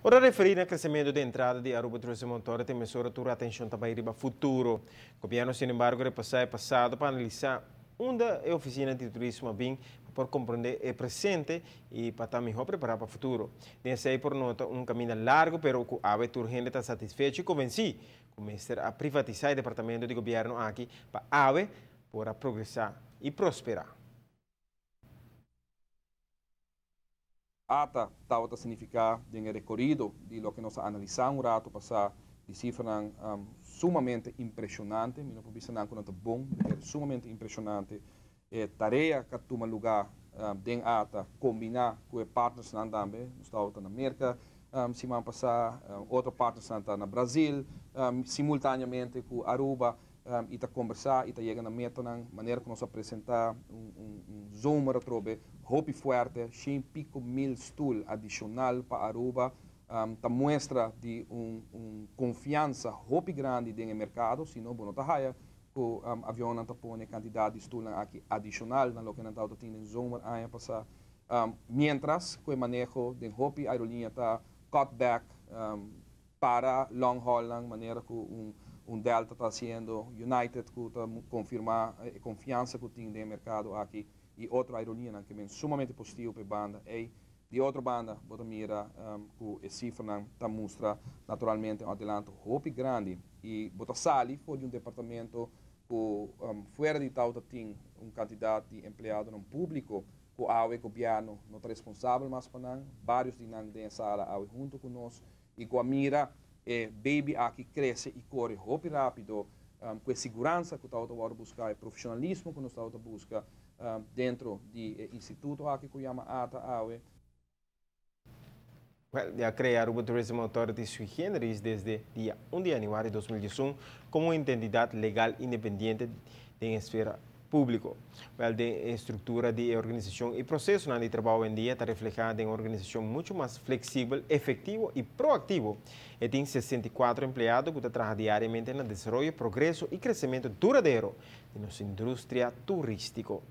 Ora referi na crecemento di entrada di Aruba Tourism Authority, mesora tur atencion ta bay riba futuro. Gobierno, sin embargo, a repasa e pasado pa analisa unda e oficina di turismo a bin pa por comprende e presente y pa ta miho prepara pa futuro. Den esey por nota un caminda largo pero cu awe tur hende ta satisfecho y convenci cu mester a privatisa e departamento di gobierno aki pa awe por a progresa y prospera. Ata tabata signifiká den e rekorido di loke nos a analisá un ratu pasá di sifranan sumamente impreshonante. Mi no por bisa nan ku nan ta bon, mi ta kere sumamente impreshonante. E tarea ku a tuma lugá den ata kombiná ku e partnersnan tambe. Nos tabata na Merka siman pasá, otro partnersnan ta na Brazil simultaneamente ku Aruba. I ta kombersá i ta yega na metanan manera ku nos a presentá un zomer atrobe hopi fuerte, shen piko mil stul adishonal pa Aruba, ta muestra di un konfiansa hopi grandi den e merkado, si no bo no ta haya ku avionnan ta pone kantidat di stulnan aki adishonal na loke nan tabata tin den zomer aña pasá. Mientras ku e maneho den hopi aeroliña ta cut back para long haulnan manera cu un Delta ta haciendo, United cu ta confirma e confiansa cu tin den e mercado aki y otro aerolineanan ke men sumamente positivo pa e banda ey. Di otro banda bo ta mira cu e cifranan ta mustra naturalmente un adelanto hopi grandi y bo ta sali for di un departamento cu fuera di tao ta tin un cantidad di empleadonan publico cu awe gobierno no ta responsabel mas pa nan, varios di nan den e sala awe hunto cu nos y cu a mira e baby aki crece y core hopi rapido, cu e siguransa cu tabata wordo busca, e profesionalismo cu nos tabata busca dentro di e instituto aki cu yama ata awe. Wel, di a crea Aruba Tourism Authority sui generis desde dia 1 di januari 2011 como un entidad legal independiente den esfera publico. Wel, den e structura di e organisacion y procesonan di trabao awendia ta refleha den un organisacion mucho mas flexibel, efectivo y proactivo. E tin 64 empleado cu ta traha diariamente na desaroyo, progreso y crecemento duradero di nos industria turistico.